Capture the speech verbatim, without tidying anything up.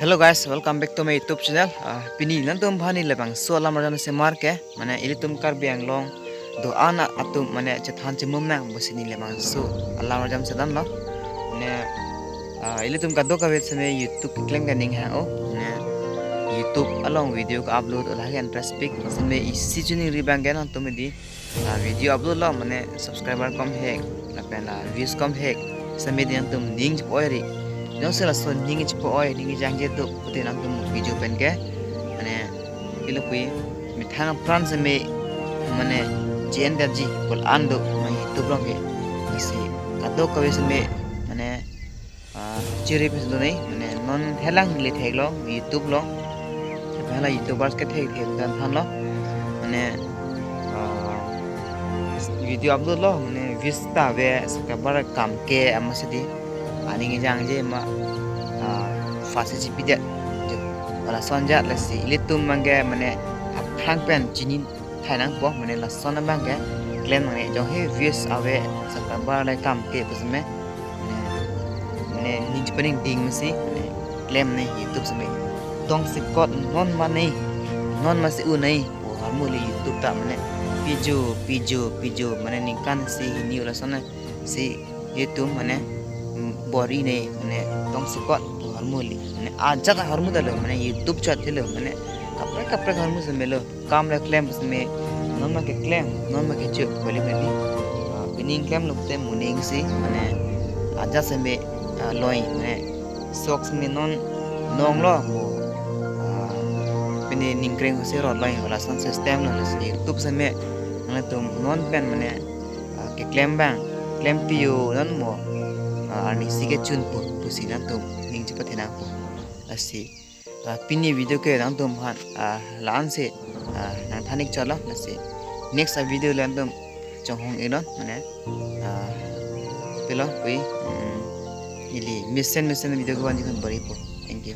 Hello guys, welcome back to my YouTube channel. Ah, pini nangtum aphan neli labangso alam arjam semar ke, mane ilitum Karbi Anglong do-an atum mane chethan chemum nang pusi neli labangso alam arjam sedamlo. Mane, ah, ilitum kadokave seme YouTube keklem ke ning hang-o. Mane YouTube along video ke-upload lahai ke interest pik. Seme isi chuningri abang ke nangtum edi, ah, video upload lo, mane subscriber kom hek, lapen la views kom hek, seme edi nangtum ning chepo-oi ri. Jongsi laso ning chepo-oi, ning jangje do pute nangtum video pen ke, mane ilo pui methang apran seme, mane J N Darji pu an do, mane YouTube along ke. Lasi kadokave seme, mane, ah, chiri pis do nei, mane non helang le theklo YouTube along. Hala YouTubers ke thek thek dan thanlo. Mane, ah, video upload lo, mane views ta ave, subscriber kam ke amatsi edi. Aning jangje ma, ah, fast chipidet. Jo, wala sonjat lasi ilitum abang ke mane aphrang pen chini thai nangpo, mane lason abang ke klem nangne, jongsi views ave, subscriber le kam ke pu seme, mane, mane ning chepaning ding masi, mane klem ne YouTube seme. Tongsekot non ma nei, non ma si u nei pu ahormu le YouTube ta, mane pijo, pijo, pijo, mane ningkan isi hini lason si YouTube mane, mm, bor-i ne, mane tongsekot pu ahormu le, mane ajat ahormu ta lo, mane YouTube chot lo, mane kaprek kaprek ahormu seme lo. Kam le klem seme, non ma keklem, non ma kecho, koli mane. Ah, pining klemlo te moning si, mane ajat seme, ah, loi, mane sok seme non nong lo mo. Ah, pini ningkreng si rot loi, wala sound system lo, lasi YouTube seme nangtum non pen mane, ah, keklem abang, klem pi-o non mo, ah, arnisi kechun po pusi nangtum ning chepathenang po. Lasi, ah, pini video ke nangtum aphan, ah, la-an si, ah, nangthan-ik chotlo, lasi next a video le nangtum chonghong-iknon, mane, ah, pilo pui, mm, ili mesen mesen video kevan jikun bor-i po. Thank you.